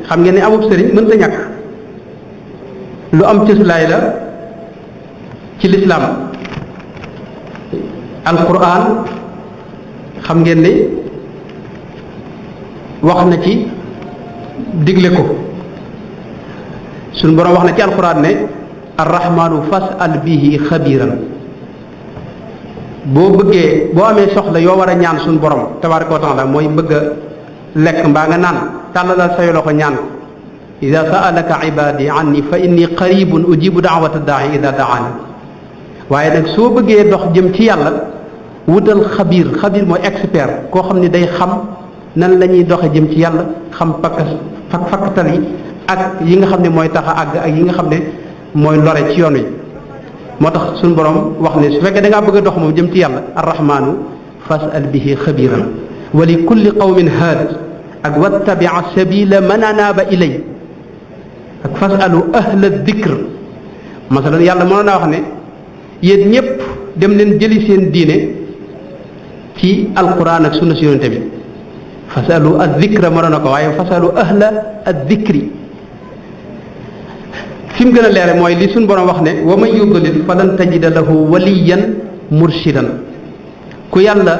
xam ngeen ne amub sëriñ mënta ñàkk lu am cëslaay la ci lislaam. alquran xam ngeen ni wax na ci digle ko suñu borom wax na ci alquran ne arrahmanu fas'al bihi xabiran boo bëggee boo amee soxla yoo war a ñaan suñu borom tabaraka wa taala mooy bëgg a lekk mbaa nga naan tàllalal say loxo ñaan ko ida sa'alaka ibadi anni fa inni qaribun ujibu da'wata da'i ida da'ani waaye nag soo bëggee dox jëm ci yàlla wutal xabiir mooy expert koo xam ne day xam nan la ñuy doxe jëm ci yàlla xam fakkatal yi ak yi nga xam ne mooy tax a àgg ak yi nga xam ne mooy lore ci yoon wi moo tax suñu borom wax ne su fekkee da ngaa bëgg a dox moom jëm ci yàlla arrahmanu fas'al bihi xabiran wa li kulli qawmin haad ak wattabia sabila man anaaba ilay ak fasalu ahla dikr masalan yàlla mënoon naa wax ne yéen ñëpp dem leen jëli seen diine ci alquran ak sunna si yonente bi fasalu addikra mënoon na ko waaye fasalu ahla addikri fi mu gën a leere mooy li suñ borom wax ne wa man yudlil falan tajida lahu waliyan murshidan ku yàlla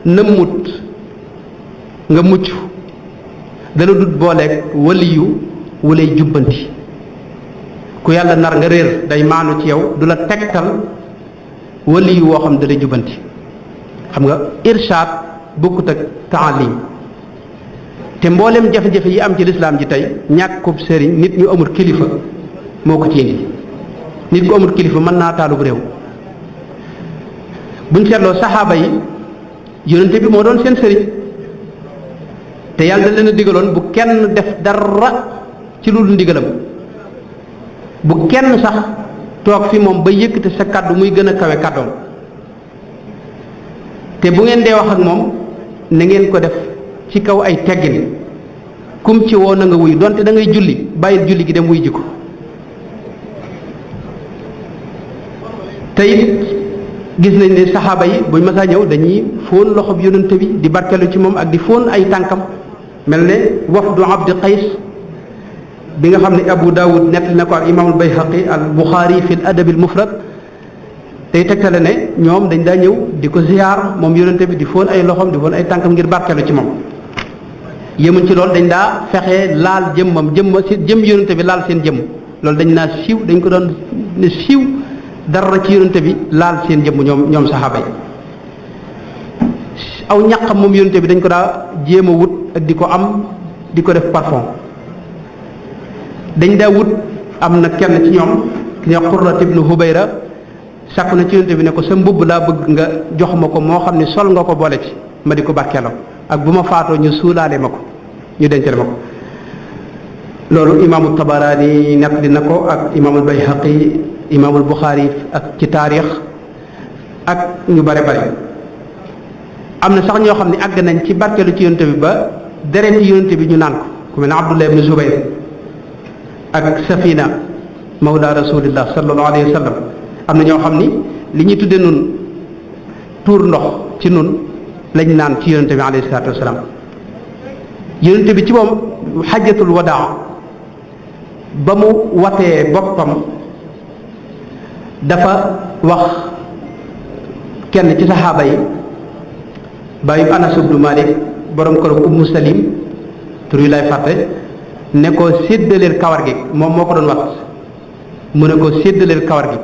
nëmmut nga mucc dala dut booleeg waliyu wulay jubbanti ku yàlla nar nga réer day maanu ci yow du la tegtal waliyu woo xam dalay jubbanti xam nga irshaad bokkut ak taalim te mboolem jafe-jafe yi am ci lislaam ji tey ñàkkub sëriñ nit ñu amul kilifa moo ko ci indi nit ku amul kilifa mën naa taalub réew buñ seetloo saxaaba yi yonente bi moo doon seen sëriñ te yàlla da leen a digaloon bu kenn def dara ci lu dul ndigalam bu kenn sax toog fi moom ba yëkkati sa kàddu muy gën a kawe kàddoom te bu ngeen dee wax ak moom na ngeen ko def ci kaw ay teggin kum ci woo na nga wuy donte da ngay julli bàyyil julli gi dem wuy ji ko te it gis nañ ne saxaaba yi buñ masaa ñëw dañuy fóon loxob yonent bi di barkelu ci moom ak di fóon ay tànkam mel ne wafdu abdi qays bi nga xam ne abu daawud nettali na ko ak imaamul bayhaqi al buxaari fi l adabi al mufrad tey tegtale ne ñoom dañ daa ñëw di ko ziyaar moom yonent bi di fóon ay loxoom di fóon ay tànkam ngir barkelu ci moom yëmuñ ci loolu dañ daa fexe laal jëmmam jëm yonent bi laal seen jëmm loolu dañ naa siiw dañ ko doon ne siiw dara ci yonente bi laal seen jëmm ñoom saxaaba yi aw ñaqam moom yonente bi dañ ko daa jéem a wut ak di ko am di ko def parfum dañ daa wut am na kenn ci ñoom ki ñoo Qurrat ibnu Hubayra sàkku na ci yonente bi ne ko sa mbubb laa bëgg nga jox ma ko moo xam ne sol nga ko boole ci ma di ko barkeeloo ak bu ma faatoo ñu suulaale ma ko ñu dencale ma ko loolu imaamu Tabaraani nettali na ko ak imaamul Bayhaqi imaamul Buxaari ak ci taarix ak ñu bare bare am na sax ñoo xam ne àgg nañ ci barkeelu ci yonente bi ba deret ci yonente bi ñu naan ko ku mel ne Abdullah ibn Zubayr ak Safina mawla rasulillah sallallahu alayhi wa sallam am na ñoo xam ni li ñuy tudde nun tuur ndox ci nun lañ naan ci yonente bi alayhi salaatu wasalaam yonente bi ci moom xajjatul wadaa ba mu watee boppam dafa wax kenn ci saxaaba yi bàyyi Anas ibnu Malik borom kër Ummu Salim tur yi lay fàtte ne ko séddaleel kawar gi moom moo ko doon wat mu ne ko séddaleel kawar gi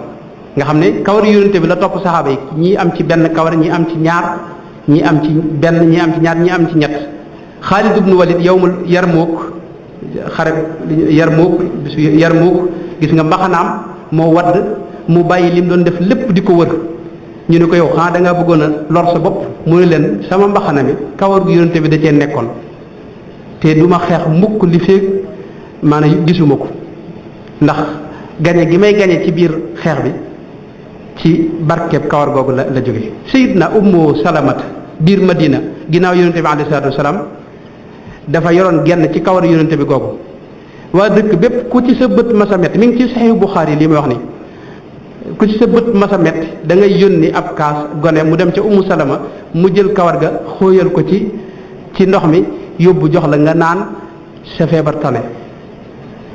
nga xam ne kawar yonente bi la topp saxaaba yi ñii am ci benn kawar ñii am ci ñaar ñii am ci benn ñii am ci ñaar ñii am ci ñett Xaalid ibnu Walid yawmul Yarmuuk xare Yarmuuk gis nga mbaxanaam moo wadd mu bàyyi lim doon def lépp di ko wër ñu ne ko yow xanaa da ngaa bëggoon a lor sa bopp mu ne leen sama mbaxana mi kawar gu yonente bi da cee nekkoon te du ma xeex mukk li feeg maanaam gisuma ko ndax gañe gi may gañe ci biir xeex bi ci barkeeb kawar googu la jóge Sayyidna Ummu Salamat biir Madina ginnaaw yonente bi alayhi salaatu wasalaam dafa yoroon genn ci kawar yonente bi googu waa dëkk bépp ku ci sa bët masa met mi ngi ci Sahih Bukhari li may wax ni ku ci sa bët masa met da ngay yónni ab kaas gone mu dem ca Ummu Salama mu jël kawar ga xóoyal ko ci ndox mi yóbbu jox la nga naan sa feebar tane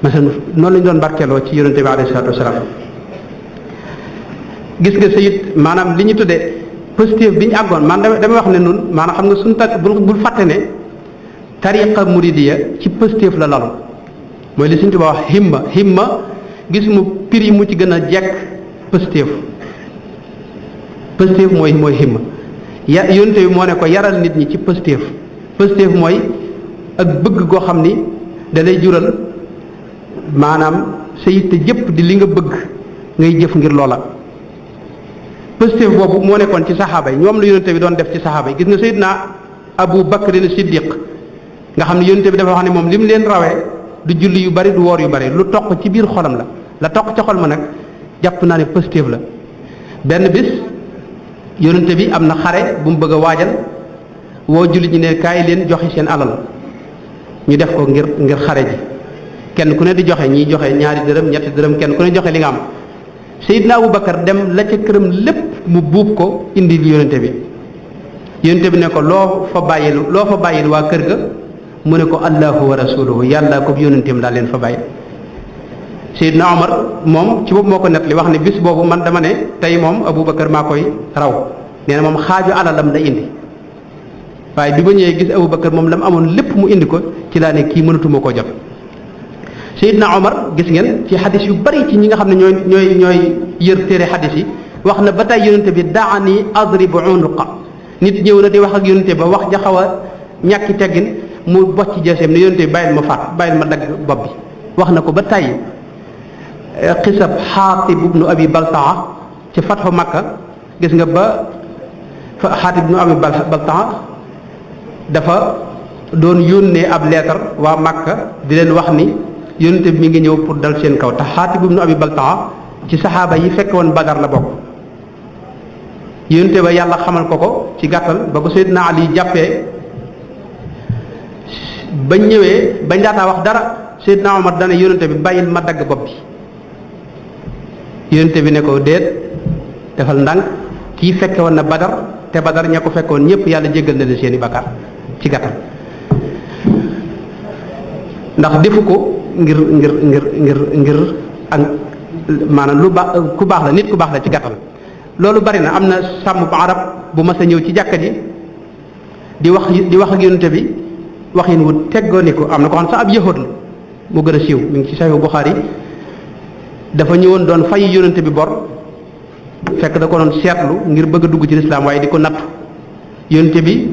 masalan noonu lañ doon barkeeloo ci yonente bi alayhi salaatu wasalaam gis nga sayit maanaam li ñu tuddee positif bi ñu àggoon man dama wax ne nun maanaam xam nga suñu tag bul fàtte ne tariqa muridiya ci positif la lalu mooy li Sëriñ Tuubaa wax himma gis mu prix mu ci gën a jekk positif mooy himma yonente bi moo ne ko yaral nit ñi ci positif mooy ak bëgg goo xam ni da lay jural maanaam sa yitte jëpp di li nga bëgg ngay jëf ngir loola positif boobu moo nekkoon ci saxaaba yi ñoom la yonente bi doon def ci saxaaba yi gis nga Seydina Abu Bakr Siddiq nga xam ne yonente bi dafa wax ne moom li mu leen rawee du julli yu bari du woor yu bari lu toq ci biir xolam la toq ca xol ma nag jàpp naa ne positif la benn bis yonente bi am na xare bu mu bëgg a waajal woo julli ñi ne kaay leen joxe seen alal ñu def ko ngir xare ji kenn ku ne di joxe ñiy joxe ñaari dërëm ñetti dërëm kenn ku ne joxe li nga am Seydina Abu Bakar dem la ca këram lépp mu buub ko indi yonente bi ne ko loo fa bàyyil waa kër ga mu ne ko allahu wa rasuluhu yàlla ko yonenteem daal leen fa bàyyi Seydina Omar moom ci boobu moo ko nettali wax ne bis boobu man dama ne tey moom Abu Bakar maa koy raw nee na moom xaaju alalam da indi waaye bi ma ñëwee gis Abu Bakar moom la mu amoon lépp mu indi ko ci laa ne kii mënatuma koo jot Seydina Omar gis ngeen ci xadis yu bari ci ñi nga xam ne ñooy yër téere xadis yi wax na ba tey yonente bi daani adribu unuqa nit ñëw na di wax ak yonente ba wax ja xaw a ñàkki teggin mu bocc jeeseem ne yonente bi bàyyil ma dagg bopp bi wax na ko ba tey xisab Xaatib ibnu Abi Baltaa ci fatxu Makka gis nga ba Xaatib ibnu Abi Baltaa dafa doon yónnee ab leetar waa Makka di leen wax ni yonente bi mi ngi ñëw pour dal seen kaw te Xaatib ibnu Abi Baltaa ci saxaaba yi fekk woon Badar la bokk yonente ba yàlla xamal ko ci gàttal ba ko Seydina Ali jàppee bañ ñëwee bañ daataa wax dara Seydina Omar dana yonente bi bàyyil ma dagg bopp bi yonente bi ne ko déet defal ndànk kii fekke woon na Badar te Badar ña ko fekkoon ñëpp yàlla jéggal na leen seeni bakkaar ci gàttal ndax defu ko ngir ak maanaam lu baax ku baax la nit ku baax la ci gàttal loolu bari na am na sàmm bu arab bu mas a ñëw ci jàkka ji di wax ak yonente bi waxin wu teggooni ko am na ko xam sax ab yahud la mu gën a siiw mi ngi ci Sahih Bukhari dafa ñëwoon doon fay yonente bi bor fekk da ko doon seetlu ngir bëgg a dugg ci lislaam waaye di ko nattu yonente bi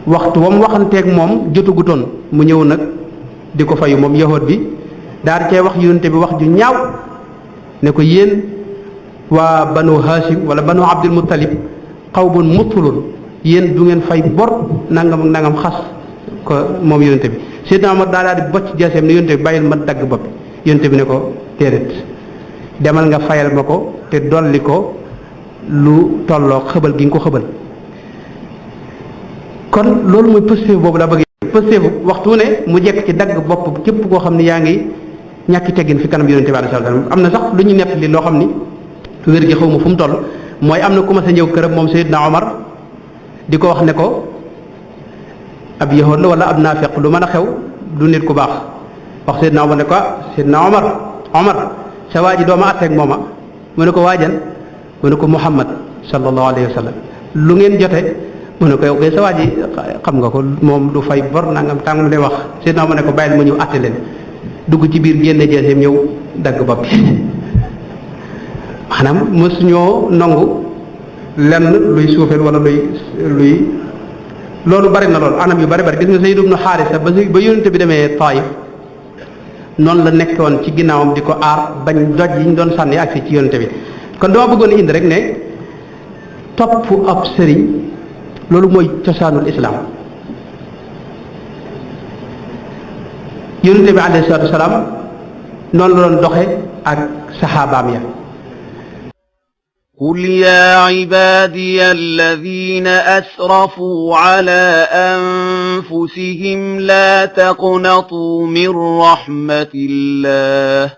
waxtu wa mu waxanteeg moom jotugutoon mu ñëw nag di ko fayu moom yahud bi daal di cay wax yonente bi wax ju ñaaw ne ko yéen waa banu Hashim wala banu Abdul Muttalib qawmun mutulun yéen du ngeen fay bor nangam ak nangam xas ko moom yonente bi Seydina Omar daal di bocc jeeseem ne yonente bi bàyyil ma dagg bopp yonente bi ne ko déedéet demal nga fayal ma ko te dolli ko lu tolloo xëbal gi nga ko xëbal kon loolu mooy pëstéef boobu la bëgg pëstéef waxtu ne mu jekk ci dagg bopp képp koo xam ne yaa ngi ñàkki teggin fi kanam yonente bi alayhi salaam am na sax lu ñu nett li loo xam ni wér gi xaw ma fu mu toll mooy am na ku ma sa ñëw këram moom Seydina Omar di ko wax ne ko ab yahood la wala ab naafiq lu mën a xew du nit ku baax wax Seydina Omar ne ko Seydina Omar sa waa ji dooma atteeg mooma mu ne ko waajan mu ne ko Muhammad sallallahu alayhi wa sallam lu ngeen jote mu ne ko yow kay sa waa ji xam nga ko moom du fay bor nangam tàngam lay wax Seydina Omar ne ko bàyyil ma ñëw atte leen dugg ci biir génne jeeseem ñëw dagg bopp bi maanaam mësuñoo nangu lenn luy suufeel wala luy loolu bari na loolu anam yu bari gis nga Zayd ibn Haarisa ba yonente bi demee Taayif noonu la nekkoon ci ginnaawam di ko aar bañ doj yi ñu doon sànni agsi ci yonente bi kon dama bëggoon indi rek ne topp ab sëriñ loolu mooy cosaanul islaam yonente bi alayhi salaatu wasalaam noonu la doon doxe ak saxaabaam ya قل يا عبادي الذين أسرفوا على أنفسهم لا تقنطوا من رحمة الله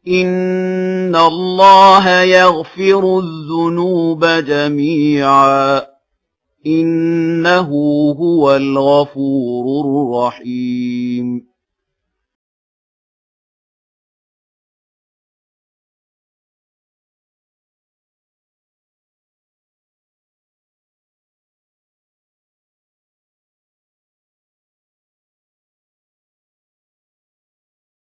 إن الله يغفر الذنوب جميعا إنه هو الغفور الرحيم